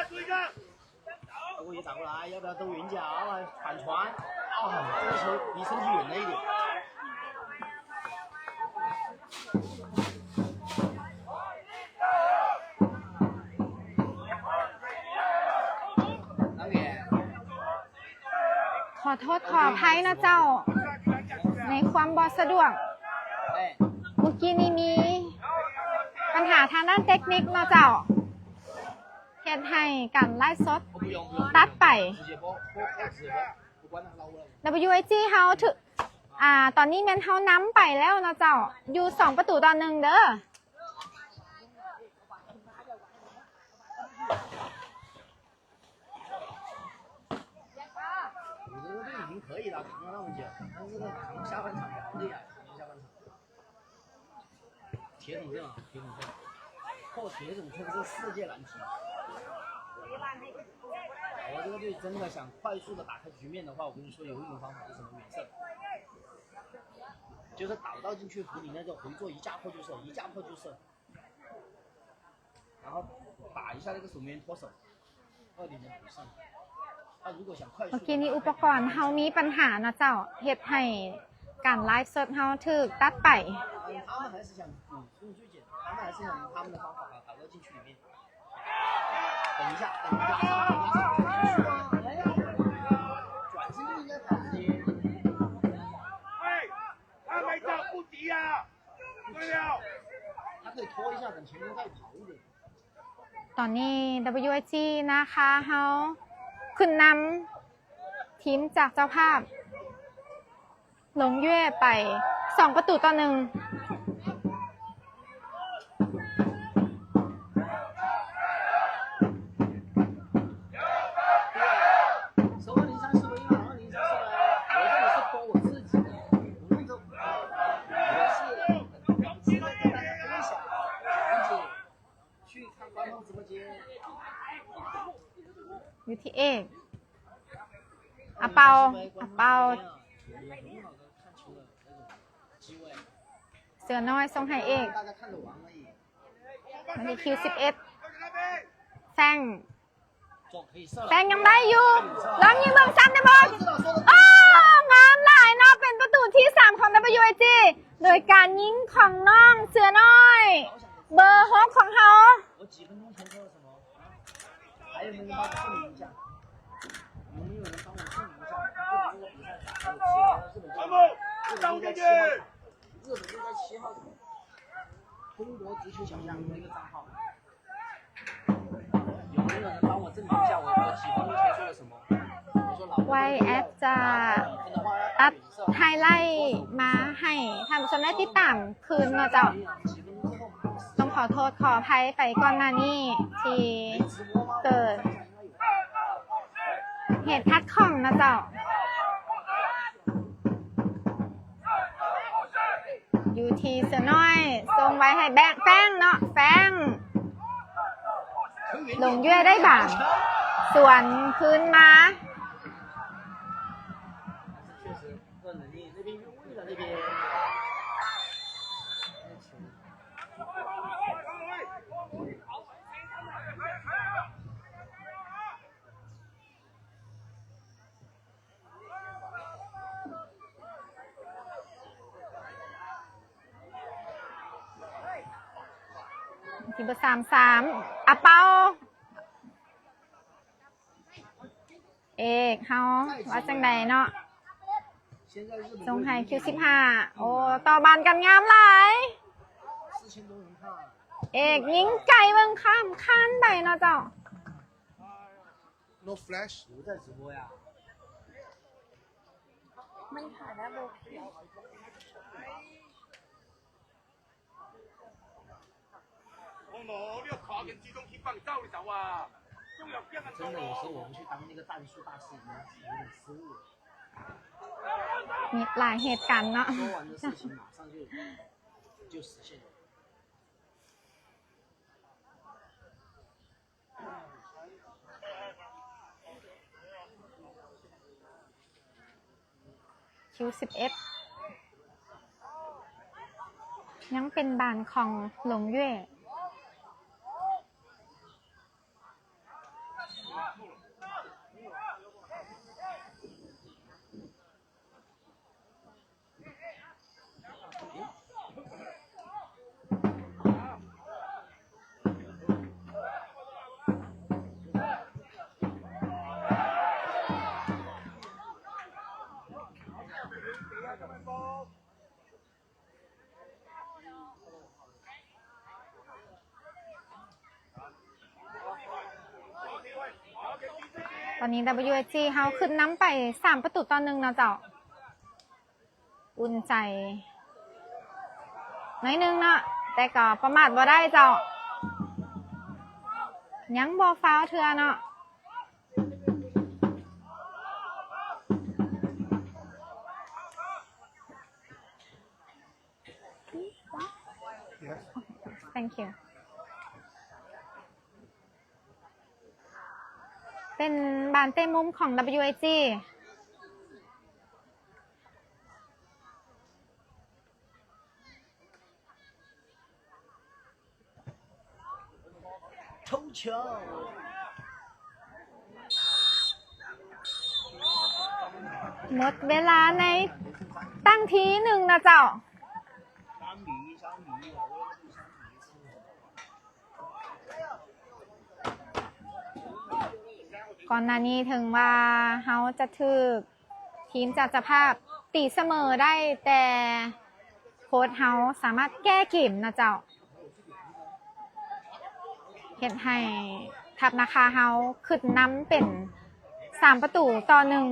如果一打过来，要不要兜圆角啊？反传？哦，这个球离身体远了一点。 ຂໍໂທດຂໍອະໄພເນາະເຈົ້າ ໃນຄວາມບໍ່ສະດວກ. ມື້ກີ້ນີ້ມີບັນຫາທາງດ້ານເຕັກນິກເນາະເຈົ້າ ເຮັດໃຫ້ການໄລຟ໌ສົດຕັດໄປ. ດັບເບິນຢູເອສຈີ ເຮົາຖືກ ອ່າ ຕອນນີ້ແມ່ນເຮົານຳໄປແລ້ວເນາະເຈົ້າ ຢູ່ສອງປະຕູຕໍ່ໜຶ່ງເດີ. 我觉得这已经可以了，扛了那么久，但是那扛下半场也好厉害，扛下半场。铁桶阵啊，铁桶阵，靠铁桶阵是世界难题。我这个队真的想快速的打开局面的话，我跟你说有一种方法是什么？远射，就是打不到禁区弧里面就回做一架破就射，一架破就射。 然后打一下那个守门员脱手，二点零补上。他如果想快速地 ມື້ກີ້ນີ້ອຸປະກອນເຮົາມີບັນຫາເນາະເຈົ້າ ເຮັດໃຫ້ການໄລຟ໌ສົດເຮົາຖືກຕັດໄປ. 他们还是想，嗯，用最简单，他们还是想用他们的方法打，打到禁区里面。等一下，等一下，等一下，转身就应该跑出去。哎，他没到，不急啊。 ตอนนี้ ดับเบิลยูเอสจี นะคะ เฮาขึ้นนำทีมจากเจ้าภาพ หลงเย่ยไป สองประตูต่อหนึ่ง. อยู่ที่เอก อาเปา อาเปา เสือน้อยส่งให้เอก มาที่คิวสิบเอ็ด แฟง ແຟງຍັງໄດ້ຢູ່ ລອງຍິງເບິ່ງຊ້ຳໄດ້ບໍ່? ໂອ້ ງາມຫຼາຍເນາະ ເປັນປະຕູທີສາມຂອງ ດັບເບິນຢູເອສຈີ ໂດຍການຍິງຂອງນ້ອງເສືອນ້ອຍ ເບີຫົກຂອງເຮົາ. ໄວແອັດຈະຕັດໄຮໄລມາໃຫ້ທ່ານຜູ້ຊົມໄດ້ຕິດຕາມຄືນເນາະເຈົ້າ. ຕ້ອງຂໍໂທດຂໍອະໄພໄປກ່ອນໜ້ານີ້ທີ່ເກີດ ເຫດຂັດຂ້ອງນະເຈົ້າ. ຢູ່ທີ່ເສືອນ້ອຍ ສົ່ງໄວ້ໃຫ້ແບກ ແຟງເນາະ ແຟງ ລົງເຍື່ອຍໄດ້ບານ ສວນຄືນມາ. ທີ່ເບີສາມສາມ ອາເປົາ ເອກ ເຮົາວ່າຈັ່ງໃດເນາະ? ສົ່ງໃຫ້ຄິວສິບຫ້າ ໂອ້ ຕໍ່ບານກັນງາມຫຼາຍ. ເອກຍິງໄກເບິ່ງຂ້າມຄານໄປເນາະເຈົ້າ. No flash. ມີຫຼາຍເຫດການເນາະ. ຄິວສິບເອັດ ຍັງເປັນບານຂອງຫຼົງເຢຍ. ຕອນນີ້ WSG ເຮົາຂຶ້ນນຳໄປສາມປະຕູຕໍ່ໜຶ່ງເນາະເຈົ້າ. ອຸ່ນໃຈໜ້ອຍໜຶ່ງເນາະ ແຕ່ກໍປະໝາດບໍ່ໄດ້ເຈົ້າ. ຍັງບໍ່ຟາວເທື່ອເນາະ. Yes. Thank you. ເປັນບານເຕະມຸມຂອງ WSG. หมดเวลาในตั้งทีหนึ่งนะเจ้า. ก่อนหน้านี้ถึงว่าเฮาจะถูกทีมจากเจ้าภาพตีเสมอได้ แต่โค้ชเฮาสามารถแก้เกมนะเจ้า เฮ็ดให้ทัพนาคาเฮาขึ้นนำเป็นสามประตูต่อหนึ่ง.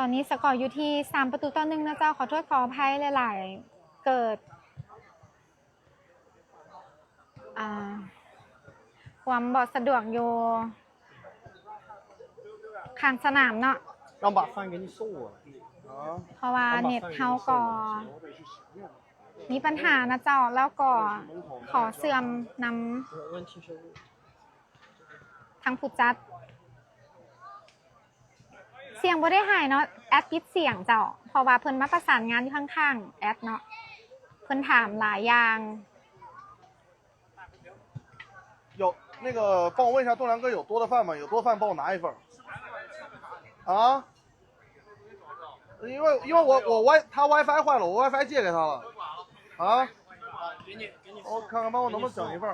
ຕອນນີ້ສະກໍຢູ່ທີ່ສາມປະຕູຕໍ່ໜຶ່ງນະເຈົ້າ. ຂໍໂທດຂໍອະໄພຫຼາຍໆ ເກີດ ອ່າ ຄວາມບໍ່ສະດວກຢູ່ຂ້າງສະໜາມເນາະ 让把饭给你送过来。 ເພາະວ່າເນັດເຮົາກໍມີບັນຫານະເຈົ້າ ແລ້ວກໍຂໍເຊື່ອມນຳທາງຜູ້ຈັດ. ສຽງບໍ່ໄດ້ຫາຍເນາະ ແອັດປິດສຽງເຈົ້າ ເພາະວ່າເພິ່ນມາປະສານງານຢູ່ຂ້າງໆແອັດເນາະ ເພິ່ນຖາມຫຼາຍຢ່າງ. 有那个，帮我问一下栋梁哥有多的饭吗？有多饭帮我拿一份儿。啊？因为因为我我 Wi 他 WiFi 坏了，我 WiFi 借给他了。啊？我看看帮我能不能整一份儿。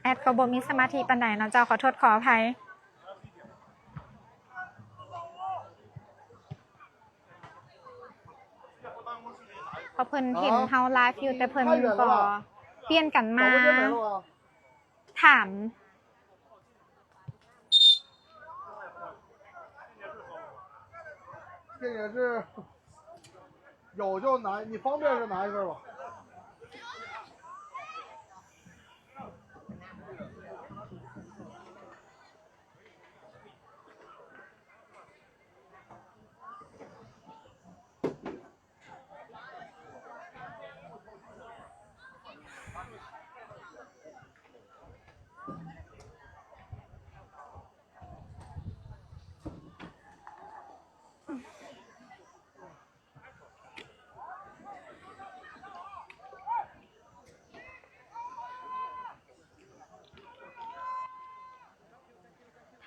ແອັດກໍບໍ່ມີສະມາທິປານໃດເນາະເຈົ້າ ຂໍໂທດຂໍອະໄພ ເພາະເພິ່ນເຫັນເຮົາໄລຟ໌ຢູ່ ແຕ່ເພິ່ນກໍປ່ຽນກັນມາຖາມ. 这也是有就拿，你方便就拿一份吧。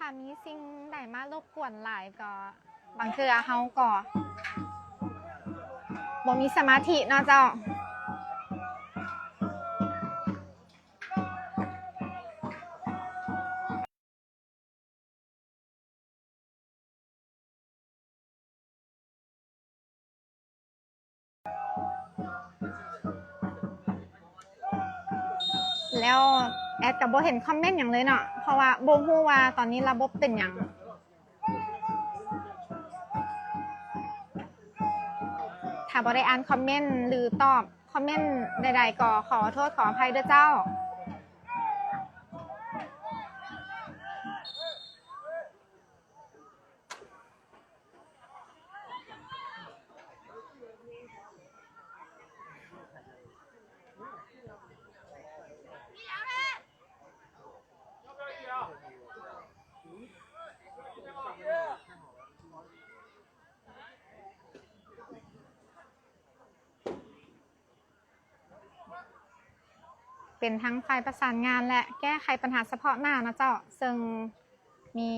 ຖ້າມີສິ່ງໃດມາລົບກວນຫຼາຍກໍ ບາງເທື່ອເຮົາກໍບໍ່ມີສະມາທິເນາະເຈົ້າ. ແລ້ວແອັດກໍບໍ່ເຫັນຄອມເມັນຫຍັງເລີຍເນາະ ເພາະວ່າບໍ່ຮູ້ວ່າຕອນນີ້ລະບົບເປັນຫຍັງ. ຖ້າບໍ່ໄດ້ອ່ານຄອມເມັນ ຫຼື ຕອບຄອມເມັນໃດໆ ກໍຂໍໂທດຂໍອະໄພເດີເຈົ້າ. ເປັນທັງຝ່າຍປະສານງານ ແລະ ແກ້ໄຂບັນຫາສະເພາະໜ້າເນາະເຈົ້າ, ເຊິ່ງມີ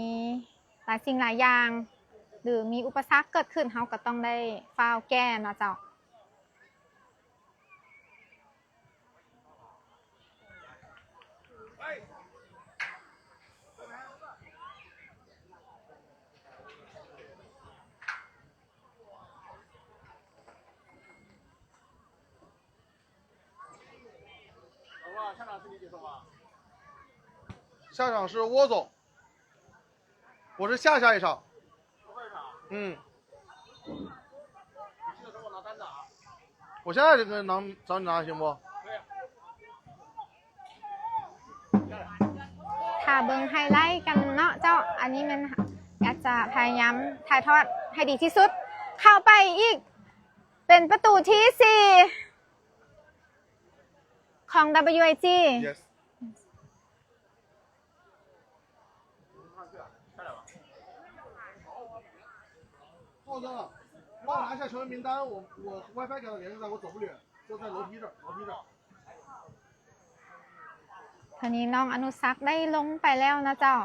ຫຼາຍສິ່ງຫຼາຍຢ່າງ ຫຼື ມີອຸປະສັກເກີດຂຶ້ນ ເຮົາກໍຕ້ອງໄດ້ຟ້າວແກ້ເນາະເຈົ້າ. 下场是窝总。 我是下下一场。嗯。我现在就跟能找你拿行不？ ຖ້າເບິ່ງໄຮໄລກັນເນາະເຈົ້າ, ອັນນີ້ແມ່ນແອັດຈະພະຍາຍາມຖ່າຍທອດໃຫ້ດີທີ່ສຸດ. ເຂົ້າໄປອີກ ເປັນປະຕູທີສີ່ຂອງ WIG. Yes. 帮我拿一下球员名单，我我 WiFi 给他连上，我走不了，就在楼梯这儿，楼梯这儿。 ຕອນນີ້ນ້ອງອະນຸສັກໄດ້ລົງໄປແລ້ວນະເຈົ້າ.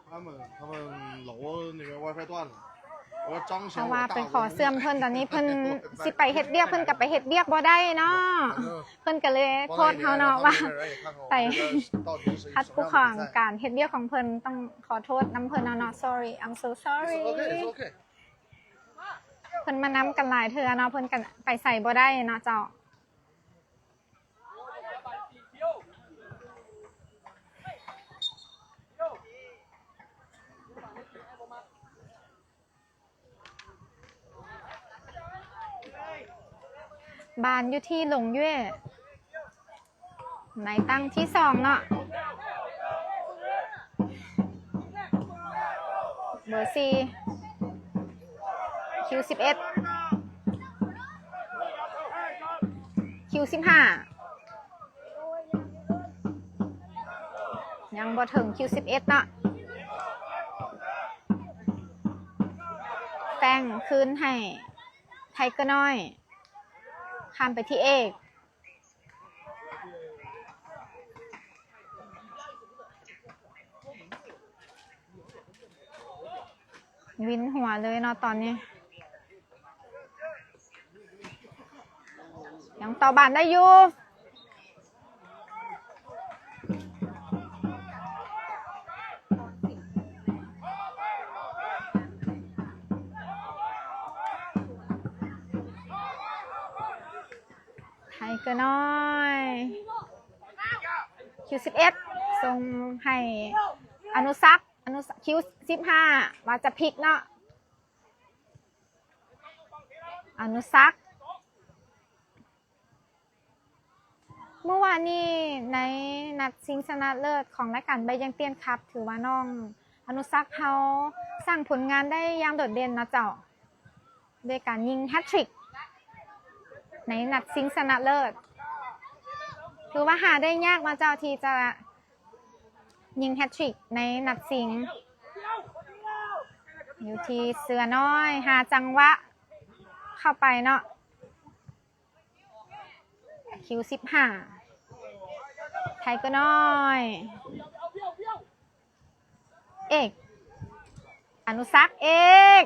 他们他们楼那边 WiFi 断了。ເພາະວ່າໄປຂໍເຊື່ອມເພິ່ນ ຕອນນີ້ເພິ່ນຊິໄປເຮັດວຽກ ເພິ່ນກໍໄປເຮັດວຽກບໍ່ໄດ້ເນາະ ເພິ່ນກໍເລີຍໂທດເຮົາເນາະວ່າໄປຂັດຂວາງການເຮັດວຽກຂອງເພິ່ນ. ຕ້ອງຂໍໂທດນຳເພິ່ນເນາະ sorry, I'm so sorry. ເພິ່ນມານຳກັນຫຼາຍເທື່ອເນາະ ເພິ່ນກໍໄປໃສບໍ່ໄດ້ເນາະເຈົ້າ. ບານຢູ່ທີ່ຫຼົງເຢ້ຍ ໃນຕັ້ງທີສອງເນາະ ເບີສີ່ ຄິວສິບເອັດ ຄິວສິບຫ້າ ຍັງບໍ່ເຖິງຄິວສິບເອັດເນາະ ແຟງຄືນໃຫ້ໄທເກີນ້ອຍ ຂ້າມໄປທີ່ເອກ ວິນຫົວເລີຍເນາະຕອນນີ້ ຍັງຕໍ່ບານໄດ້ຢູ່ ໄທເກີນ້ອຍ ຄິວສິບເອັດ ສົ່ງໃຫ້ອະນຸສັກ ອະນຸສັກ ຄິວສິບຫ້າ ວ່າຈະພລິກເນາະ ອະນຸສັກ ມື້ວານນີ້ໃນນັດຊິງຊະນະເລີດຂອງລາຍການໃບຢຽງຕຽນຄັບ ຖືວ່ານ້ອງອະນຸສັກເຮົາສ້າງຜົນງານໄດ້ຢ່າງໂດດເດັ່ນເນາະເຈົ້າ ດ້ວຍການຍິງແຮັດທຣິກໃນນັດຊິງຊະນະເລີດ ຖືວ່າຫາໄດ້ຍາກເນາະເຈົ້າ ທີ່ຈະຍິງແຮັດທຣິກໃນນັດຊິງ ຢູ່ທີ່ເສືອນ້ອຍ ຫາຈັງຫວະເຂົ້າໄປເນາະ ຄິວສິບຫ້າ ໄທເກີນ້ອຍ ເອກ ອະນຸສັກ ເອກ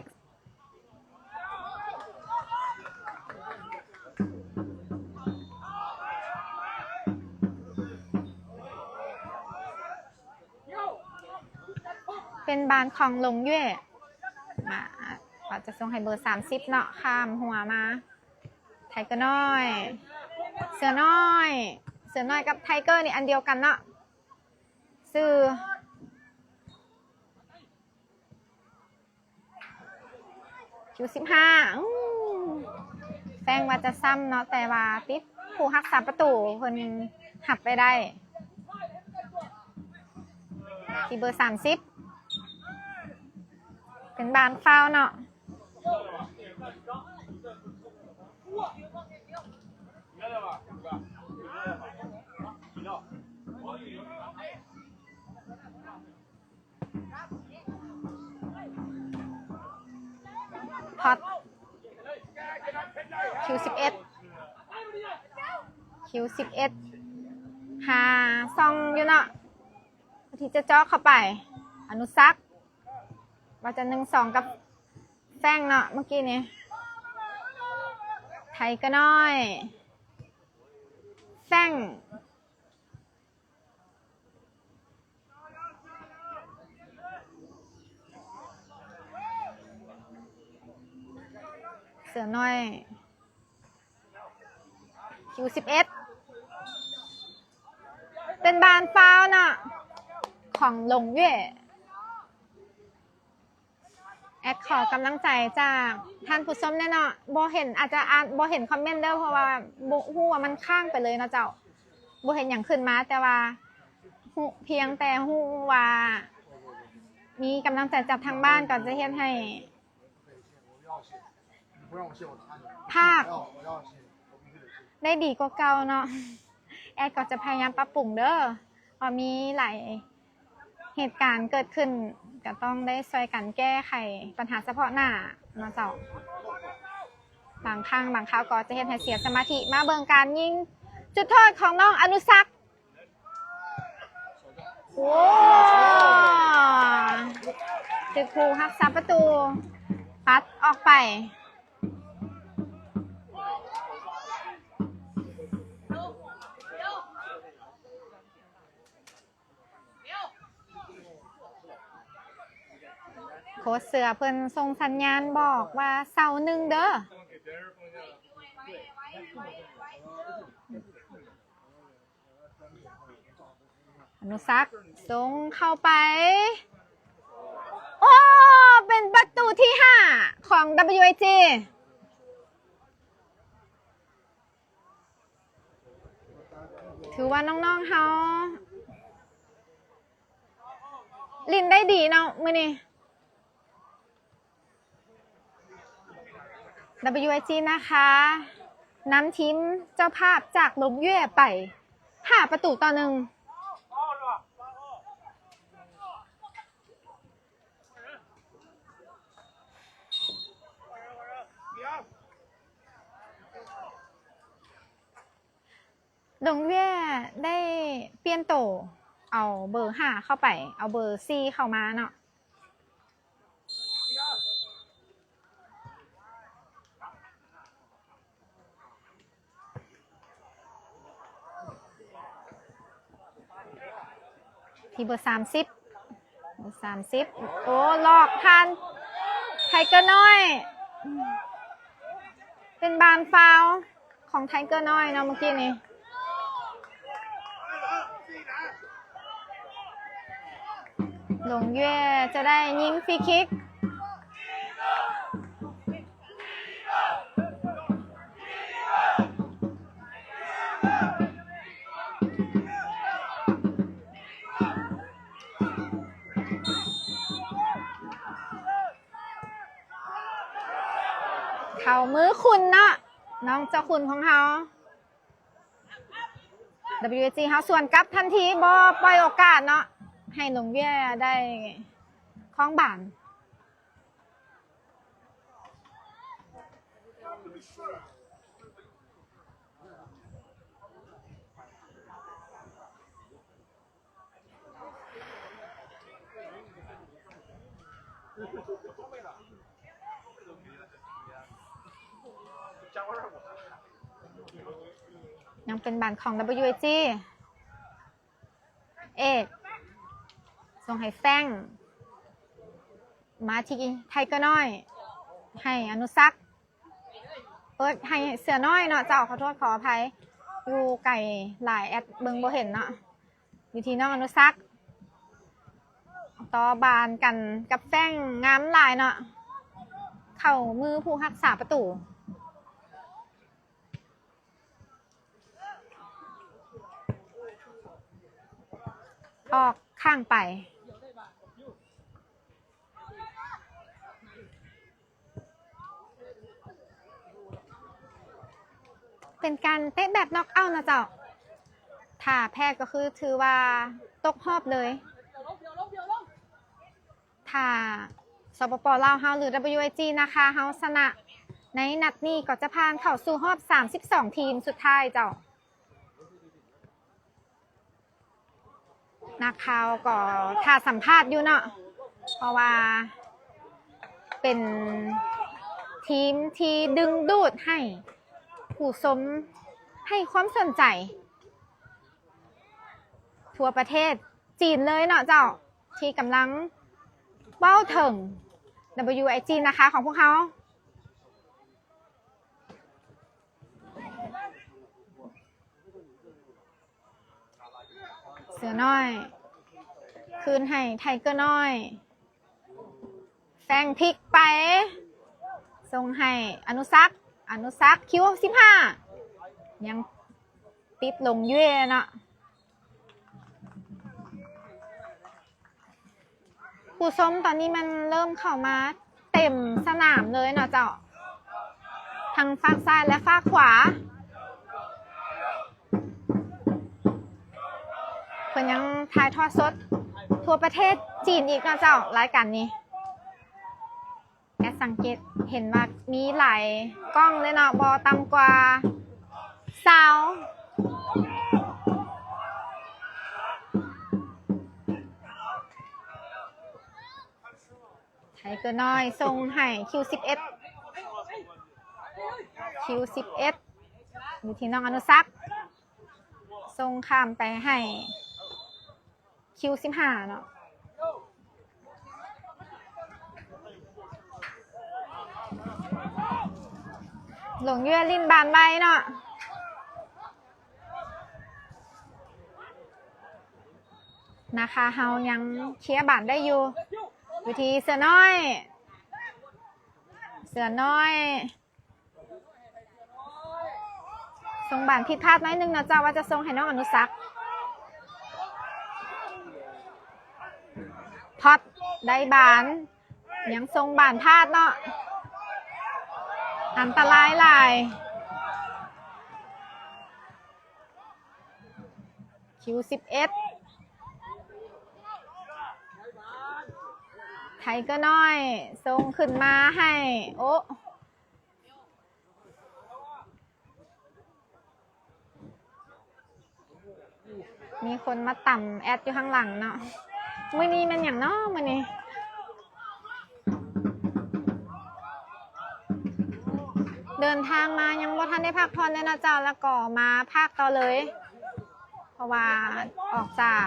ເປັນບານຂອງຫຼົງເຢ້ຍ ມາ ວ່າຈະສົ່ງໃຫ້ເບີສາມສິບເນາະ ຂ້າມຫົວມາ ໄທເກີນ້ອຍ ເສືອນ້ອຍ ເສືອນ້ອຍກັບໄທເກີນີ້ອັນດຽວກັນເນາະ ຊື່ ຄິວສິບຫ້າ ອືມ ແຟງວ່າຈະຊ້ຳເນາະ ແຕ່ວ່າຕິດຜູ້ຮັກສາປະຕູ ເພິ່ນຮັບໄວ້ໄດ້ ທີ່ເບີສາມສິບ ເປັນບານຟາວເນາະ. ພອດ ຄິວສິບເອັດ ຄິວສິບເອັດ ຫາຊ່ອງຢູ່ເນາະ ທີ່ຈະເຈາະເຂົ້າໄປ ອະນຸສັກ ວ່າຈະໜຶ່ງສອງກັບແຟງເນາະ ເມື່ອກີ້ນີ້ ໄທເກີນ້ອຍ ແຟງ ເສືອນ້ອຍ ຄິວສິບເອັດ ເປັນບານຟາວເນາະ ຂອງຫຼົງເຢ້ຍ. ແອດຂໍກຳລັງໃຈຈາກທ່ານຜູ້ຊົມແດ່ເນາະ ບໍ່ເຫັນ ອາດຈະອ່ານ ບໍ່ເຫັນຄອມເມັນເດີ ເພາະວ່າບໍ່ຮູ້ວ່າມັນຄ້າງໄປເລີຍເນາະເຈົ້າ ບໍ່ເຫັນຫຍັງຂຶ້ນມາ ແຕ່ວ່າຮູ້ ພຽງແຕ່ຮູ້ວ່າມີກຳລັງໃຈຈາກທາງບ້ານ ກໍຈະເຮັດໃຫ້ພາກໄດ້ດີກວ່າເກົ່າເນາະ ແອດກໍຈະພະຍາຍາມປັບປຸງເດີ ເພາະມີຫຼາຍ ເຫດການເກີດຂຶ້ນ ກໍຕ້ອງໄດ້ຊ່ວຍກັນແກ້ໄຂບັນຫາສະເພາະໜ້າເນາະເຈົ້າ. ບາງຄັ້ງບາງຄາວກໍຈະເຮັດໃຫ້ເສຍສະມາທິ ມາເບິ່ງການຍິງຈຸດໂທດຂອງນ້ອງອະນຸສັກ. ໂອ້ ຖືກຜູ້ຮັກສາປະຕູ ປັດອອກໄປ. ໂຄດເສືອເພິ່ນສົ່ງສັນຍານບອກວ່າເຊົາໜຶ່ງເດີ້. ອະນຸສັກສົ່ງເຂົ້າໄປ. ໂອ້ ເປັນປະຕູທີຫ້າຂອງ WIG. ຖືວ່ານ້ອງໆເຮົາຫຼິ້ນໄດ້ດີເນາະມື້ນີ້. WIG ນາຄາ ນຳທີມເຈົ້າພາບຈາກຫຼົງເຢຍໄປ ຫ້າປະຕູຕໍ່ໜຶ່ງ. ຫຼົງເຢຍໄດ້ປ່ຽນໂຕ ເອົາເບີຫ້າເຂົ້າໄປ ເອົາເບີສີ່ເຂົ້າມາເນາະ. ທີ່ເບີສາມສິບ ເບີສາມສິບ ໂອ້ ຫຼອກຜ່ານໄທເກີນ້ອຍ ເປັນບານຟາວຂອງໄທເກີນ້ອຍເນາະເມື່ອກີ້ນີ້. ຫຼົງເຢຍຈະໄດ້ຍິງຟຣີຄິກ. ເຂົ້າມືຄຸນເນາະ ນ້ອງເຈົ້າຄຸນຂອງເຮົາ. WIG ເຮົາສວນກັບທັນທີ ບໍ່ປ່ອຍໂອກາດເນາະ ໃຫ້ຫຼົງເຢຍໄດ້ຄອງບານ. ຍັງເປັນບານຂອງ WIG. ເອກ ສົ່ງໃຫ້ແຟງ ມາທີ່ໄທເກີນ້ອຍ ໃຫ້ອະນຸສັກ ເປີດໃຫ້ເສືອນ້ອຍເນາະເຈົ້າ ຂໍໂທດຂໍອະໄພ ຢູ່ໄກຫຼາຍ ແອັດເບິ່ງບໍ່ເຫັນເນາະ. ຢູ່ທີ່ນ້ອງອະນຸສັກ ຕໍ່ບານກັນກັບແຟງ ງາມຫຼາຍເນາະ ເຂົ້າມືຜູ້ຮັກສາປະຕູ. ອອກຂ້າງໄປ. ເປັນການເຕະແບບນັອກເອົາເນາະເຈົ້າ. ຖ້າແພ້ກໍຄືຖືວ່າຕົກຮອບເລີຍ. ຖ້າ ສປປ ລາວເຮົາ ຫຼື WIG ນາຄາເຮົາຊະນະໃນນັດນີ້ ກໍຈະຜ່ານເຂົ້າສູ່ຮອບສາມສິບສອງທີມສຸດທ້າຍເຈົ້າ. ນັກຂ່າວກໍຖ້າສຳພາດຢູ່ເນາະ ເພາະວ່າເປັນທີມທີ່ດຶງດູດໃຫ້ຜູ້ຊົມໃຫ້ຄວາມສົນໃຈທົ່ວປະເທດຈີນເລີຍເນາະເຈົ້າ ທີ່ກຳລັງເວົ້າເຖິງ WIG ນາຄາຂອງພວກເຮົາ. ເສືອນ້ອຍ ຄືນໃຫ້ໄທເກີນ້ອຍ ແຟງພິກໄປ ສົ່ງໃຫ້ອະນຸສັກ ອະນຸສັກ ຄິວສິບຫ້າ ຍັງຕິດຫຼົງເຢຍເນາະ. ຜູ້ຊົມຕອນນີ້ມັນເລີ່ມເຂົ້າມາເຕັມສະໜາມເລີຍເນາະເຈົ້າ ທັງຟາກຊ້າຍ ແລະ ຟາກຂວາ. ເພິ່ນຍັງຖ່າຍທອດສົດທົ່ວປະເທດຈີນອີກເນາະເຈົ້າ ລາຍການນີ້. ແອດສັງເກດເຫັນວ່າມີຫຼາຍກ້ອງເລີຍເນາະ ບໍ່ຕ່ຳກວ່າຊາວ. ໄທ ເກືອນ້ອຍສົ່ງໃຫ້ຄິວສິບເອັດ ຄິວສິບເອັດ ຢູ່ທີ່ນ້ອງອະນຸສັກ ສົ່ງຂ້າມໄປໃຫ້ຄິວສິບຫ້າເນາະ. ຫຼົງເຍື້ອຫຼິ້ນບານໄວເນາະ. ນາຄາເຮົາຍັງເຄຍບານໄດ້ຢູ່ ຢູ່ທີ່ເສືອນ້ອຍ ເສືອນ້ອຍ ສົ່ງບານຜິດພາດໜ້ອຍໜຶ່ງເນາະເຈົ້າ ວ່າຈະສົ່ງໃຫ້ນ້ອງອະນຸສັກ ພອດໄດ້ບານ ຍັງສົ່ງບານພາດເນາະ ອັນຕະລາຍຫຼາຍ. ຄິວສິບເອັດ ໄທເກີນ້ອຍສົ່ງຂຶ້ນມາໃຫ້ ໂອ ມີຄົນມາຕຳແອັດຢູ່ຂ້າງຫຼັງເນາະ. ມື້ນີ້ແມ່ນຫຍັງເນາະ ມື້ນີ້ ເດີນທາງມາຍັງບໍ່ທັນໄດ້ພັກຜ່ອນເລີຍເນາະເຈົ້າ ແລ້ວກໍມາພາກຕໍ່ເລີຍ ເພາະວ່າອອກຈາກ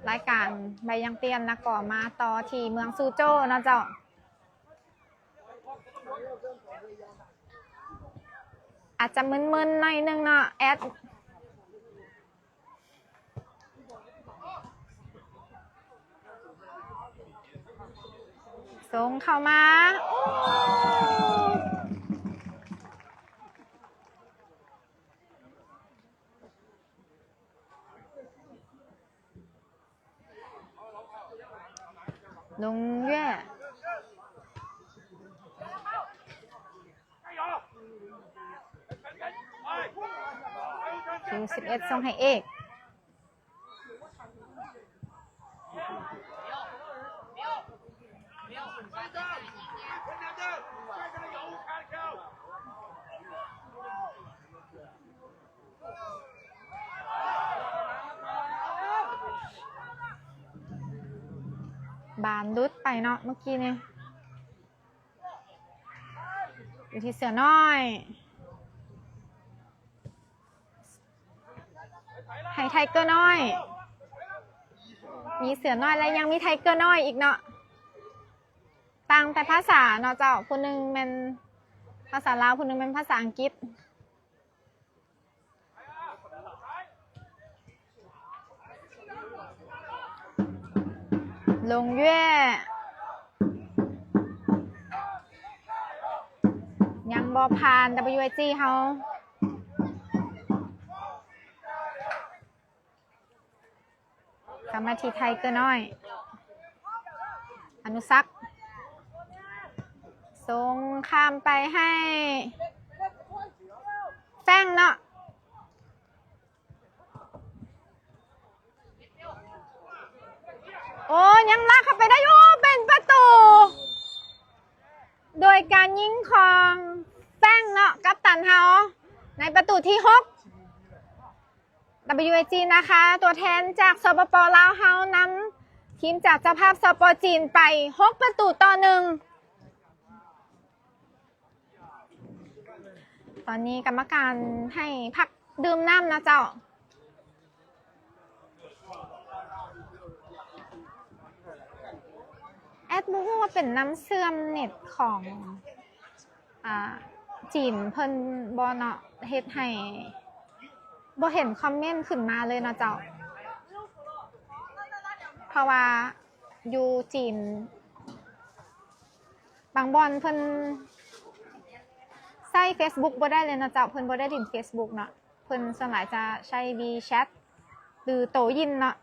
ລາຍການໃບຢາງຕຽນ ແລ້ວກໍມາຕໍ່ທີ່ເມືອງຊູໂຈເນາະເຈົ້າ. ອາດຈະມຶນໆໜ້ອຍໜຶ່ງເນາະແອັດ. ສົ່ງເຂົ້າມາ ໂອ້ ລົງແຢ້ະ ຄິວສິບເອັດສົ່ງໃຫ້ເອກ. ບານຫຼຸດໄປເນາະເມື່ອກີ້ນີ້. ຢູ່ທີ່ເສືອນ້ອຍ ໃຫ້ໄທເກີນ້ອຍ ມີເສືອນ້ອຍ ແລະ ຍັງມີໄທເກີນ້ອຍອີກເນາະ. ຕ່າງແຕ່ພາສາເນາະເຈົ້າ ຜູ້ໜຶ່ງແມ່ນພາສາລາວ ຜູ້ໜຶ່ງແມ່ນພາສາອັງກິດ. ລົງເຢຍ ຍັງບໍ່ຜ່ານ WIG ເຮົາ. ກັບມາທີ່ໄທເກີນ້ອຍ ອະນຸສັກ ສົ່ງຂ້າມໄປໃຫ້ແຟງເນາະ. ໂອ້ ຍັງລາກເຂົ້າໄປໄດ້ຢູ່ ເປັນປະຕູ ໂດຍການຍິງຂອງແຟງເນາະ ກັບຕັນເຮົາ ໃນປະຕູທີຫົກ. WIG ນາຄາ ຕົວແທນຈາກ ສປປ ລາວ ເຮົານຳທີມຈາກເຈົ້າພາບ ສປ ຈີນ ໄປຫົກປະຕູຕໍ່ໜຶ່ງ. ຕອນນີ້ກຳມະການໃຫ້ພັກດື່ມນ້ຳນະເຈົ້າ. ແອັດບໍ່ຮູ້ວ່າເປັນນ້ຳເຊື່ອມເນັດຂອງ ອ່າ ຈີນເພິ່ນບໍ່ເນາະ ເຮັດໃຫ້ບໍ່ເຫັນຄອມເມັນຂຶ້ນມາເລີຍເນາະເຈົ້າ ເພາະວ່າຢູ່ຈີນບາງບ່ອນເພິ່ນໃຊ້ເຟສບຸກບໍ່ໄດ້ເລີຍເນາະເຈົ້າ ເພິ່ນບໍ່ໄດ້ຫຼິ້ນເຟສບຸກເນາະ ເພິ່ນສ່ວນຫຼາຍຈະໃຊ້ວີແຊັດ ຫຼື ໂຕຢິນເນາະ.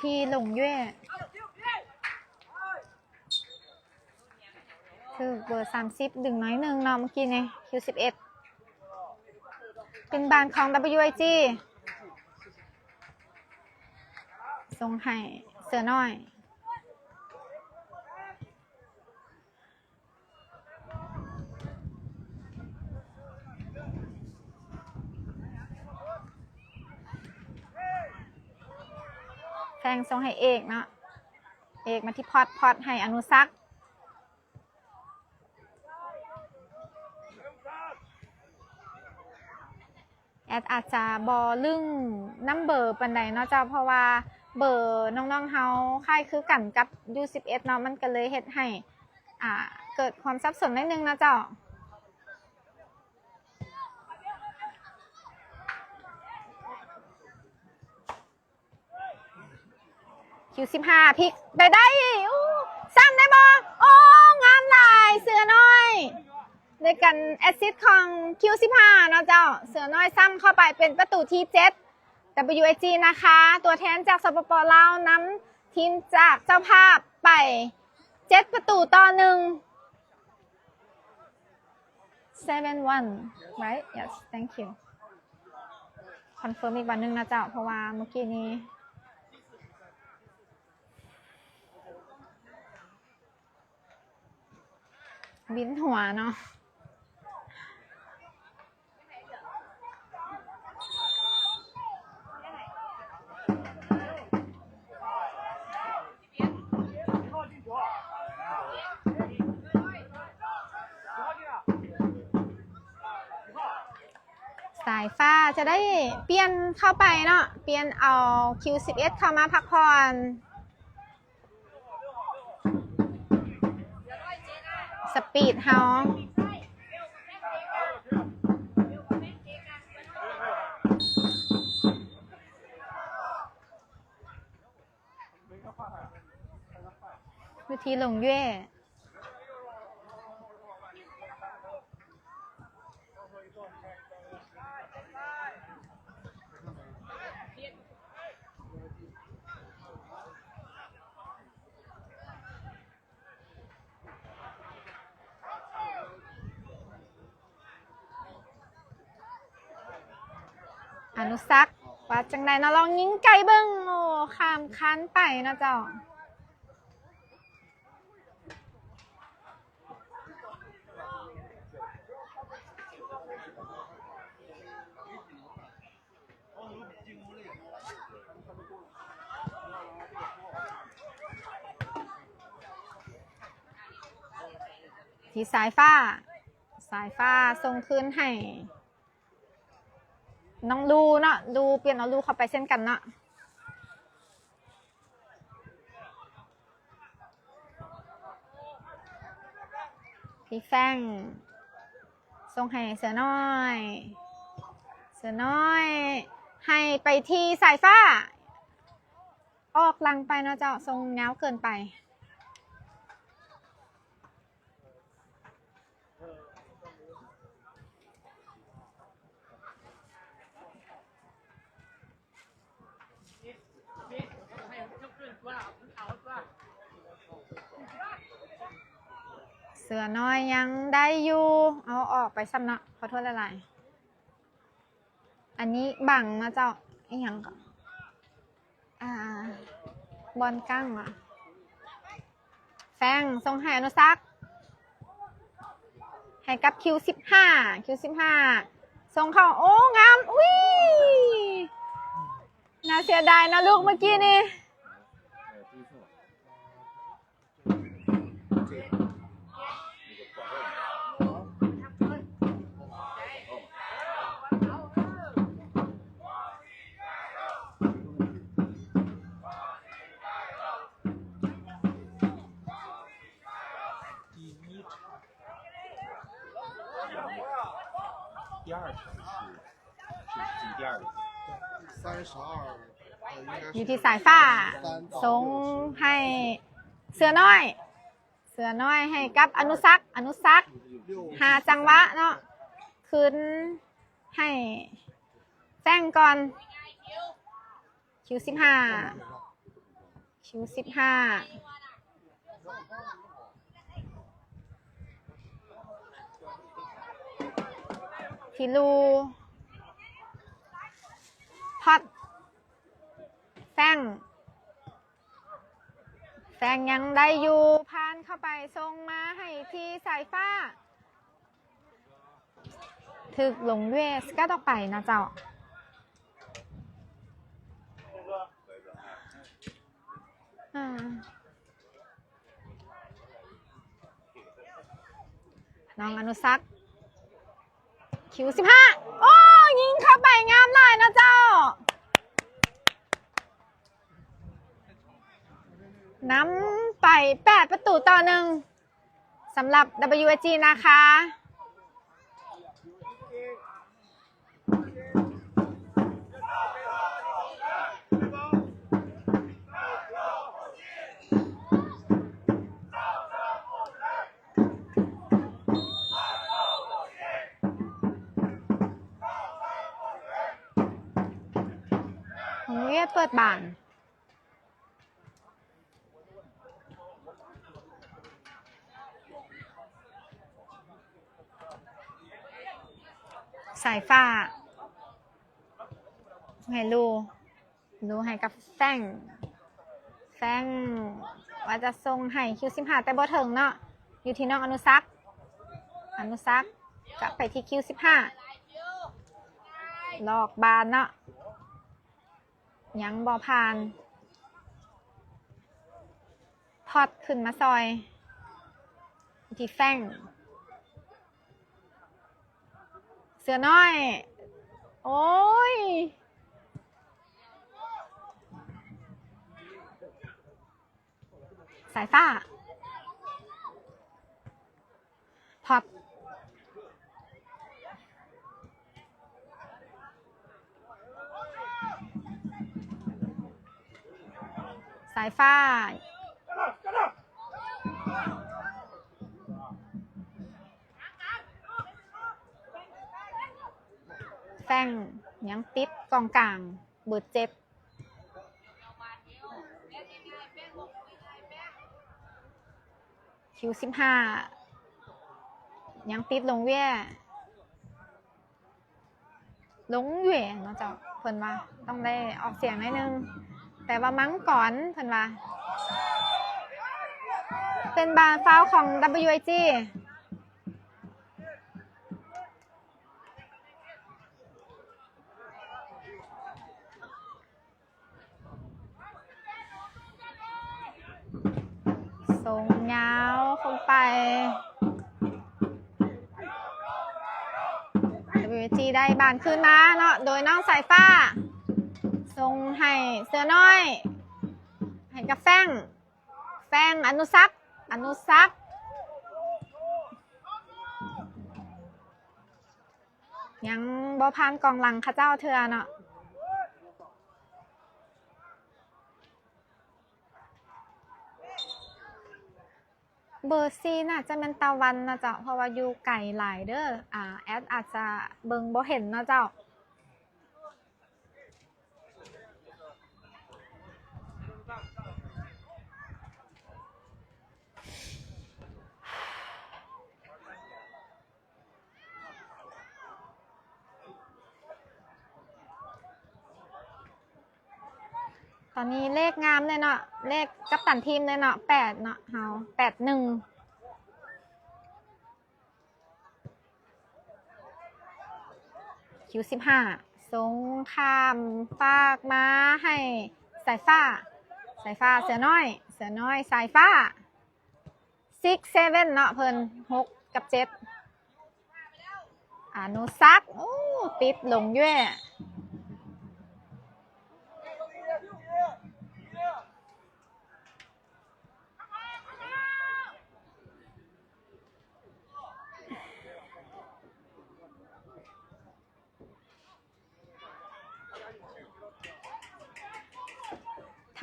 ທີ່ຫຼົງເຢຍ ຖືກເບີສາມສິບດຶງໜ້ອຍໜຶ່ງເນາະ ເມື່ອກີ້ນີ້ ຄິວສິບເອັດ ເປັນບານຂອງ WIG ສົ່ງໃຫ້ເສືອນ້ອຍ. ແຟງສົ່ງໃຫ້ເອກເນາະ ເອກມາທີ່ພອດ ພອດໃຫ້ອະນຸສັກ. ແອດອາດຈະບໍ່ລຶ້ງນຳເບີປານໃດເນາະເຈົ້າ ເພາະວ່າເບີນ້ອງໆເຮົາຄ້າຍຄືກັນກັບຢູສິບເອັດເນາະ ມັນກໍເລີຍເຮັດໃຫ້ ອ່າ ເກີດຄວາມສັບສົນໜ້ອຍໜຶ່ງເນາະເຈົ້າ. ຄິວສິບຫ້າ ພິກໄປໄດ້ ອູ້ ຊ້ຳໄດ້ບໍ່? ໂອ້ ງາມຫຼາຍ ເສືອນ້ອຍ ດ້ວຍການແອັດຊິດຂອງຄິວສິບຫ້າເນາະເຈົ້າ ເສືອນ້ອຍຊ້ຳເຂົ້າໄປເປັນປະຕູທີເຈັດ WIG ນະຄາ ຕົວແທນຈາກ ສປປ ລາວ ນຳທີມຈາກເຈົ້າພາບໄປເຈັດປະຕູຕໍ່ໜຶ່ງ. Seven one, right? Yes, thank you. Confirm ອີກບາດໜຶ່ງນະເຈົ້າ ເພາະວ່າເມື່ອກີ້ນີ້ວິນຫົວເນາະ. ສາຍຟ້າຈະໄດ້ປ່ຽນເຂົ້າໄປເນາະ ປ່ຽນເອົາຄິວສິບເອັດເຂົ້າມາພັກຜ່ອນ. ສະປີດເຮົາ ວິທີລົງເຢ. ອະນຸສັກ ວ່າຈັ່ງໃດເນາະ ລອງຍິງໄກເບິ່ງ ໂອ້ ຂ້າມຄານໄປເນາະເຈົ້າ. ທີ່ສາຍຟ້າ ສາຍຟ້າສົ່ງຄືນໃຫ້ນ້ອງລູເນາະ ລູປ່ຽນເອົາລູເຂົ້າໄປເຊັ່ນກັນເນາະ. ທີ່ແຟງສົ່ງໃຫ້ເສືອນ້ອຍ ເສືອນ້ອຍໃຫ້ໄປທີ່ສາຍຟ້າ ອອກຫຼັງໄປເນາະເຈົ້າ ສົ່ງຍາວເກີນໄປ. ເສືອນ້ອຍຍັງໄດ້ຢູ່ ເອົາອອກໄປຊ້ຳເນາະ ຂໍໂທດຫຼາຍໆ. ອັນນີ້ບັງເນາະເຈົ້າ ອີ່ຫຍັງກໍ ອ່າ ບ່ອນກາງຫວາ ແຟງສົ່ງໃຫ້ອະນຸສັກ ໃຫ້ກັບຄິວສິບຫ້າ ຄິວສິບຫ້າ ສົ່ງເຂົ້າ ໂອ້ ງາມ ອຸ້ຍ ໜ້າເສຍດາຍເນາະລູກເມື່ອກີ້ນີ້. Thirty-two. ຢູ່ທີ່ສາຍຟ້າ ສົ່ງໃຫ້ເສືອນ້ອຍ ເສືອນ້ອຍໃຫ້ກັບອະນຸສັກ ອະນຸສັກຫາຈັງຫວະເນາະ ຄືນໃຫ້ແຟງກ່ອນ ຄິວສິບຫ້າ ຄິວສິບຫ້າ ທິລູ ພອດ ແຟງ ແຟງຍັງໄດ້ຢູ່ ຜ່ານເຂົ້າໄປ ສົ່ງມາໃຫ້ທີ່ສາຍຟ້າ ຖືກຫຼົງເວສກັດອອກໄປນະເຈົ້າ. ອາ ນ້ອງອະນຸສັກ ຄິວສິບຫ້າ ໂອ້ ຍິງເຂົ້າໄປງາມຫຼາຍນະເຈົ້າ. ນຳໄປແປດປະຕູຕໍ່ໜຶ່ງ ສຳລັບ WSG ນາຄາ. ໂຮງວຽດເປີດບານ. ສາຍຟ້າ ໃຫ້ລູ ລູໃຫ້ກັບແຟງ ແຟງວ່າຈະສົ່ງໃຫ້ຄິວສິບຫ້າ ແຕ່ບໍ່ເຖິງເນາະ ຢູ່ທີ່ນ້ອງອະນຸສັກ ອະນຸສັກ ກັບໄປທີ່ຄິວສິບຫ້າ ລອກບານເນາະ. ຍັງບໍ່ຜ່ານ ພອດຂຶ້ນມາຊ່ອຍ ທີ່ແຟງ ເສືອນ້ອຍ ໂອ້ຍ ສາຍຟ້າ ພັບ ສາຍຟ້າ ແຟງ ຍັງຕິດກອງກາງ ເບີເຈັດ ຄິວສິບຫ້າ ຍັງຕິດຫຼົງເວຍ ຫຼົງເວຍເນາະເຈົ້າ ເພິ່ນວ່າຕ້ອງໄດ້ອອກສຽງໜ້ອຍໜຶ່ງ ແປວ່າມັງກອນ ເພິ່ນວ່າ ເປັນບານຟາວຂອງ WIG. ສົ່ງຍາວເຂົ້າໄປ WIG ໄດ້ບານຄືນມາເນາະ ໂດຍນ້ອງສາຍຟ້າ ສົ່ງໃຫ້ເສືອນ້ອຍ ໃຫ້ກັບແຟງ ແຟງ ອະນຸສັກ ອະນຸສັກ ຍັງບໍ່ຜ່ານກອງຫຼັງເຂົາເຈົ້າເທື່ອເນາະ ເບີສີ່ໜ້າຈະແມ່ນຕາວັນເນາະເຈົ້າ ເພາະວ່າຢູ່ໄກຫຼາຍເດີ ອາ ແອດອາດຈະເບິ່ງບໍ່ເຫັນເນາະເຈົ້າ. ຕອນນີ້ເລກງາມເລີຍເນາະ ເລກກັບຕັນທີມເລີຍເນາະ ແປດເນາະ ເຮົາ ແປດໜຶ່ງ ຄິວສິບຫ້າ ສົ່ງຂ້າມຟາກມາໃຫ້ສາຍຟ້າ ສາຍຟ້າ ເສືອນ້ອຍ ເສືອນ້ອຍ ສາຍຟ້າ ຊິກເຊເວັນເນາະ ເພິ່ນ ຫົກກັບເຈັດ ອະນຸສັກ ໂອ້ ຕິດຫຼົງເວຍ.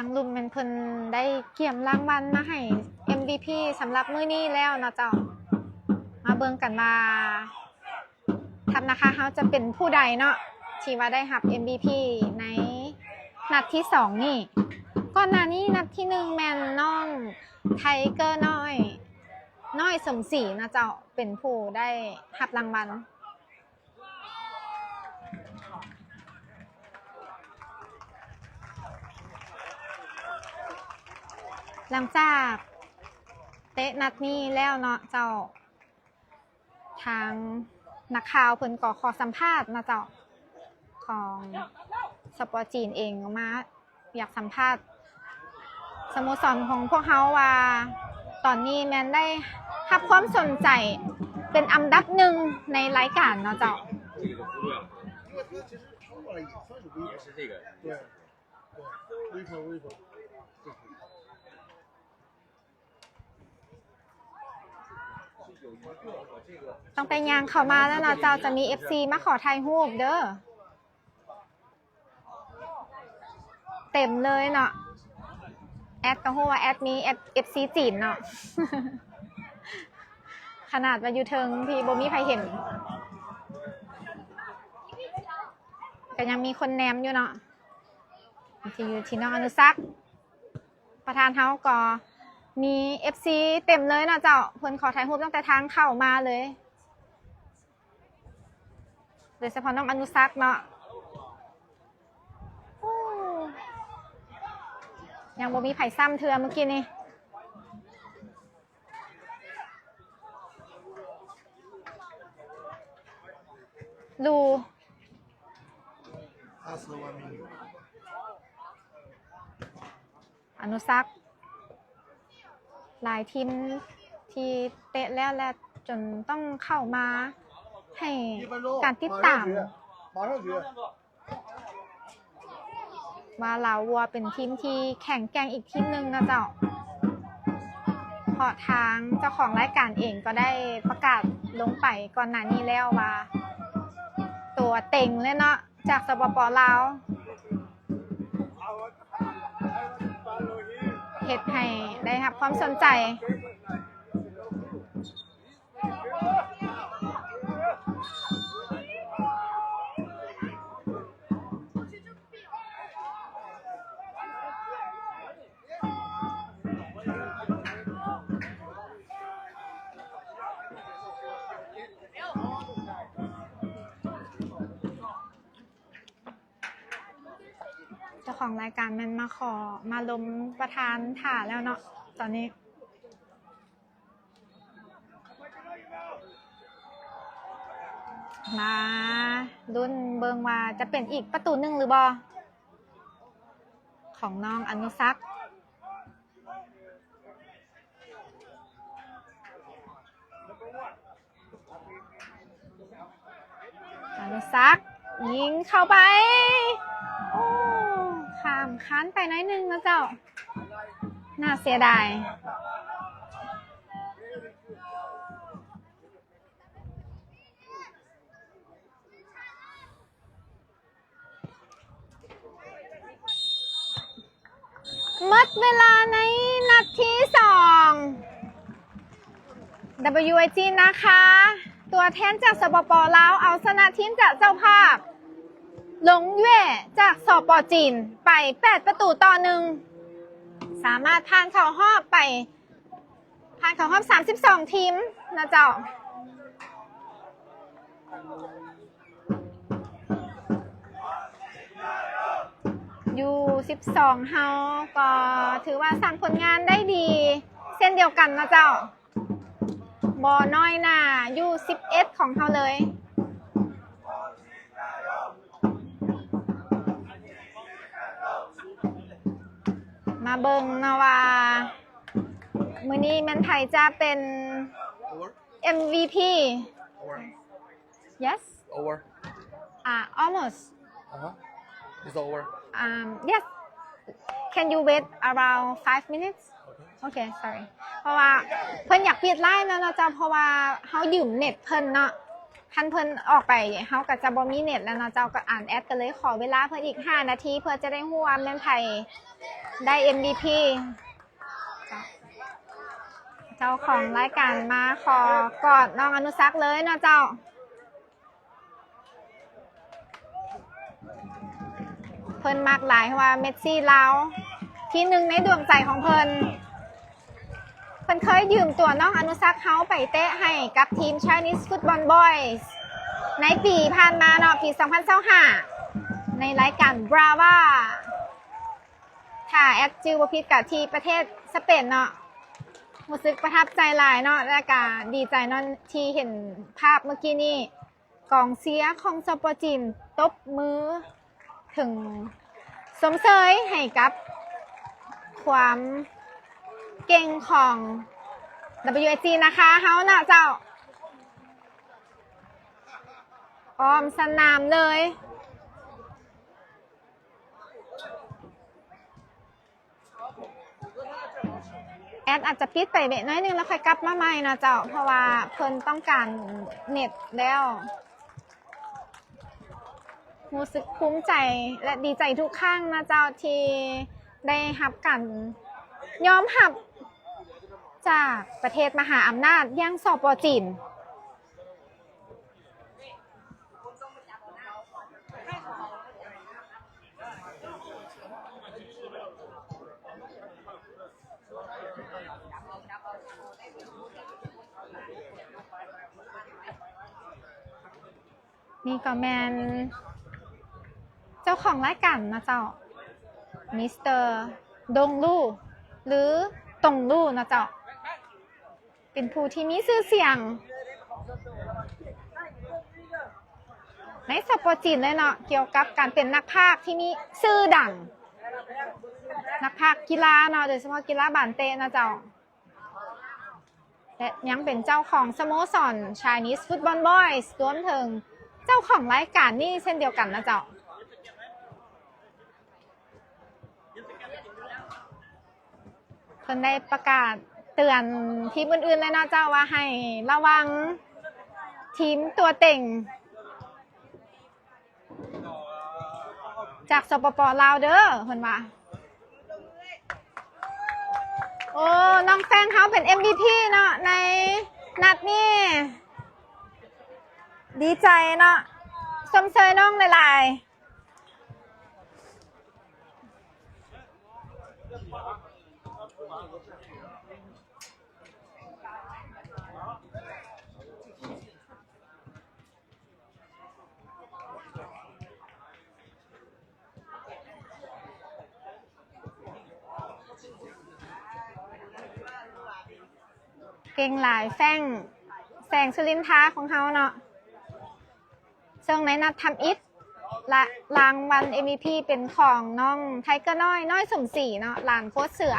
ທາງລຸ່ມແມ່ນເພິ່ນໄດ້ກຽມລາງວັນມາໃຫ້ ເອັມວີພີ ສຳລັບມື້ນີ້ແລ້ວເນາະເຈົ້າ. ມາເບິ່ງກັນວ່າ ທັບນາຄາເຮົາຈະເປັນຜູ້ໃດເນາະ ທີ່ວ່າໄດ້ຮັບ ເອັມວີພີ ໃນນັດທີສອງນີ້. ກ ກ່ອນໜ້ານີ້ນັດທີໜຶ່ງແມ່ນນ້ອງໄທເກີນ້ອຍ ນ້ອຍສົມສີນະເຈົ້າ ເປັນຜູ້ໄດ້ຮັບລາງວັນ. ຫຼັງຈາກເຕະນັດນີ້ແລ້ວເນາະເຈົ້າ ທາງນັກຂ່າວເພິ່ນກໍຂໍສຳພາດເນາະເຈົ້າ ຂອງ ສປ ຈີນເອງມາ ຢາກສຳພາດສະໂມສອນຂອງພວກເຮົາວ່າ ຕອນນີ້ແມ່ນໄດ້ຮັບຄວາມສົນໃຈເປັນອັນດັບໜຶ່ງໃນລາຍການເນາະເຈົ້າ. ຕັ້ງແຕ່ຍ່າງເຂົ້າມາແລ້ວເນາະເຈົ້າ ຈະມີເອັຟຊີມາຂໍຖ່າຍຮູບເດີ. ເຕັມເລີຍເນາະ ແອດກໍຮູ້ວ່າແອດມີເອັຟຊີຈີນເນາະ ຂະໜາດວ່າຢູ່ເທິງທີ່ບໍ່ມີໃຜເຫັນ ກໍຍັງມີຄົນແນມຢູ່ເນາະ ທີ່ຢູ່ທີ່ນ້ອງອະນຸສັກ ປະທານເຮົາກໍມີເອັຟຊີເຕັມເລີຍເນາະເຈົ້າ ເພິ່ນຂໍຖ່າຍຮູບຕັ້ງແຕ່ທາງເຂົ້າມາເລີຍ. ໂດຍສະເພາະນ້ອງອະນຸສັກເນາະ ໂອ້ ຍັງບໍ່ມີໃຜຊ້ຳເທື່ອມື້ກີ້ນີ້ ລູ ອະນຸສັກ ຫຼາຍທີມທີ່ເຕະແລ້ວ ແລະ ຈົນຕ້ອງເຂົ້າມາໃຫ້ການຕິດຕາມ ວ່າລາວວັວເປັນທີມທີ່ແຂງແກ່ງອີກທີມໜຶ່ງນະເຈົ້າ ເພາະທາງເຈົ້າຂອງລາຍການເອງກໍໄດ້ປະກາດລົງໄປກ່ອນໜ້ານີ້ແລ້ວວ່າ ຕົວເຕັງເລີຍເນາະ ຈາກ ສປປ ລາວ ເຮັດໃຫ້ໄດ້ຮັບຄວາມສົນໃຈ. ເຈົ້າຂອງລາຍການແມ່ນມາຂໍ ມາລົມປະທານຖ້າແລ້ວເນາະ ຕອນນີ້ ມາລຸ້ນເບິ່ງວ່າຈະເປັນອີກປະຕູໜຶ່ງຫຼືບໍ່ ຂອງນ້ອງອະນຸສັກ. ອະນຸສັກ ຍິງເຂົ້າໄປ ໂອ້ ຂ້າມຄານໄປໜ້ອຍໜຶ່ງເນາະເຈົ້າ ໜ້າເສຍດາຍ. ໝົດເວລາໃນນັດທີສອງ WIG ນາຄາ ຕົວແທນຈາກ ສປປ ລາວ ເອົາຊະນະທີມຈາກເຈົ້າພາບ ຫຼົງເຫຍ ຈາກ ສປ ຈີນ ໄປແປດປະຕູຕໍ່ໜຶ່ງ ສາມາດຜ່ານເຂົ້າຮອບໄປ ຜ່ານເຂົ້າຮອບສາມສິບສອງທີມນະເຈົ້າ. ຢູສິບສອງເຮົາກໍຖືວ່າສ້າງຜົນງານໄດ້ດີເຊັ່ນດຽວກັນນະເຈົ້າ ບໍ່ນ້ອຍໜ້າຢູສິບເອັດຂອງເຮົາເລີຍ. ມາເບິ່ງເນາະວ່າ ມື້ນີ້ແມ່ນໃຜຈະເປັນ Over. ເອັມວີພີ? Over. Yes. Over. Uh, almost. Uh-huh. It's over. Um, yes. Can you wait around five minutes? Okay. Okay, sorry. ເພາະວ່າເພິ່ນຢາກປິດໄລຟ໌ແລ້ວເນາະເຈົ້າ ເພາະວ່າເຮົາຢືມເນັດເພິ່ນເນາະ ຄັນເພິ່ນອອກໄປ ເຮົາກໍຈະບໍ່ມີເນັດແລ້ວເນາະເຈົ້າ ກໍອານແອດກໍເລີຍຂໍເວລາເພິ່ນອີກຫ້ານາທີ ເພື່ອຈະໄດ້ຮູ້ວ່າແມ່ນໃຜໄດ້ເອັມວີພີ. ເຈົ້າຂອງລາຍການມາຂໍກອດນ້ອງອະນຸສັກເລີຍເນາະເຈົ້າ. ເພິ່ນມັກຫຼາຍ ເພາະວ່າເມດຊີລາວ ທີມໜຶ່ງໃນດວງໃຈຂອງເພິ່ນ. ເພິ່ນເຄີຍຢືມຕົວນ້ອງອະນຸສັກເຮົາໄປເຕະໃຫ້ກັບທີມ Chinese Football Boys ໃນປີຜ່ານມາເນາະ, ປີສອງພັນຊາວຫ້າ ໃນລາຍການ Brava ຖ້າແອັດຈື່ບໍ່ຜິດກະທີ່ປະເທດສະເປນເນາະ. ຮູ້ສຶກປະທັບໃຈຫຼາຍເນາະ ແລະກະດີໃຈເນາະ ທີ່ເຫັນພາບເມື່ອກີ້ນີ້. ກອງເຊຍຂອງ ສປ ຈີນ ຕົບມືເຖິງຊົມເຊີຍໃຫ້ກັບຄວາມເກັ່ງຂອງ WSG ນາຄາເຮົາເນາະເຈົ້າ. ອ້ອມສະໜາມເລີຍ. ແອັດອາດຈະປິດໄປເວະໜ້ອຍໜຶ່ງ ແລ້ວຄ່ອຍກັບມາໃໝ່ນະເຈົ້າ, ເພາະວ່າເພິ່ນຕ້ອງການເນັດແລ້ວ. ຮູ້ສຶກພູມໃຈ ແລະ ດີໃຈທຸກຄັ້ງນະເຈົ້າ ທີ່ໄດ້ຮັບການຍອມຮັບຈາກປະເທດມະຫາອຳນາດຢ່າງ ສປ ຈີນ. ນີ້ກໍແມ່ນເຈົ້າຂອງລາຍການເນາະເຈົ້າ ມິສເຕີດົງລູ ຫຼື ຕົງລູເນາະເຈົ້າ. ເປັນຜູ້ທີ່ມີຊື່ສຽງໃນ ສປ ຈີນ ເລີຍເນາະ ກ່ຽວກັບການເປັນນັກພາກທີ່ມີຊື່ດັງ, ນັກພາກກິລາເນາະ ໂດຍສະເພາະກິລາບານເຕະເນາະເຈົ້າ ແລະ ຍັງເປັນເຈົ້າຂອງສະໂມສອນ Chinese Football Boys ລວມເຖິງເຈົ້າຂອງລາຍການນີ້ເຊັ່ນດຽວກັນເນາະເຈົ້າ. ເພິ່ນໄດ້ປະກາດເຕືອນທີມອື່ນໆເລີຍເນາະເຈົ້າ ວ່າໃຫ້ລະວັງທີມຕົວເຕັງຈາກ ສປປ ລາວ ເດີ ເພິ່ນວ່າ. ໂອ້ ນ້ອງແຟງເຮົາເປັນ ເອັມ ວີ ພີ ເນາະ ໃນນັດນີ້ ດີໃຈເນາະ ຊົມເຊີຍນ້ອງຫຼາຍໆ. ເກັ່ງຫຼາຍ ແຟງ ແສງສຸລິນທາຂອງເຮົາເນາະ. ເຊິ່ງໃນນັດທຳອິດ ລະ ລາງວັນ ເອັມ ວີ ພີ ເປັນຂອງນ້ອງໄທເກີນ້ອຍ ນ້ອຍສົມສີເນາະ ຫຼານໂຄດເສືອ.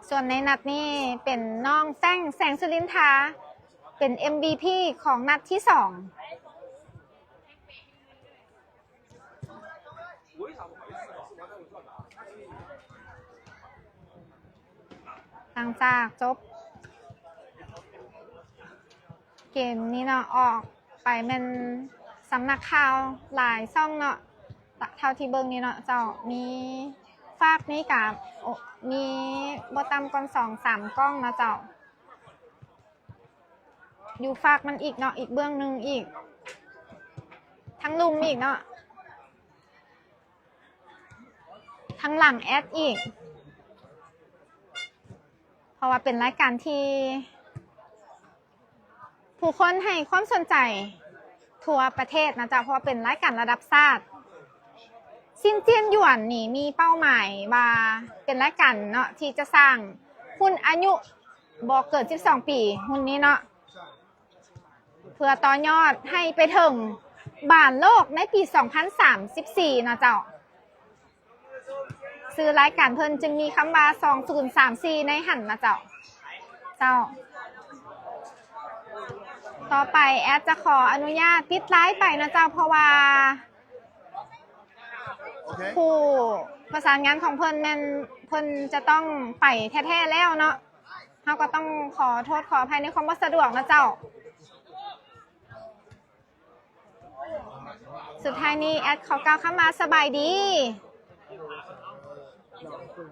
ສ່ວນໃນນັດນີ້ເປັນນ້ອງແຟງ ແສງສຸລິນທາ ເປັນ ເອັມ ວີ ພີ ຂອງນັດທີສອງ. ຫຼັງຈາກຈົບເກມນີ້ເນາະ ອອກໄປແມ່ນສຳນັກຂ່າວຫຼາຍຊ່ອງເນາະ ເທົ່າທີ່ເບິ່ງນີ້ເນາະເຈົ້າ ມີຟາກນີ້ກະ ໂອ ມີບໍ່ຕ່ຳກວ່າສອງສາມກ້ອງເນາະເຈົ້າ. ຢູ່ຟາກມັນອີກເນາະ ອີກເບື້ອງໜຶ່ງອີກ ທັງລຸ່ມອີກເນາະ ທັງຫຼັງແອັດອີກ ເພາະວ່າເປັນລາຍການທີ່ຜູ້ຄົນໃຫ້ຄວາມສົນໃຈທົ່ວປະເທດນະເຈົ້າ ເພາະວ່າເປັນລາຍການລະດັບຊາດ. ຊິນຈຽນຢວນນີ້ມີເປົ້າໝາຍວ່າເປັນລາຍການເນາະ ທີ່ຈະສ້າງຮຸ່ນອາຍຸ ບໍ່ເກີນສິບສອງປີ ຮຸ່ນນີ້ເນາະ ເພື່ອຕໍ່ຍອດໃຫ້ໄປເຖິງບານໂລກໃນປີສອງພັນສາມສິບສີ່ເນາະເຈົ້າ. ຊື່ລາຍການເພິ່ນຈຶ່ງມີຄຳວ່າ ສອງພັນສາມສິບສີ່ ໃນຫັ້ນນະເຈົ້າ. ເຈົ້າ. ຕໍ່ໄປແອັດຈະຂໍອະນຸຍາດປິດລາຍໄປເນາະເຈົ້າ ເພາະວ່າ ຜູ້ປະສານງານຂອງເພິ່ນແມ່ນເພິ່ນຈະຕ້ອງໄປແທ້ໆແລ້ວເນາະ ເຮົາກໍຕ້ອງຂໍໂທດຂໍອະໄພໃນຄວາມບໍ່ສະດວກນະເຈົ້າ. ສຸດທ້າຍນີ້ແອັດຂໍກ່າວຄຳວ່າສະບາຍດີ.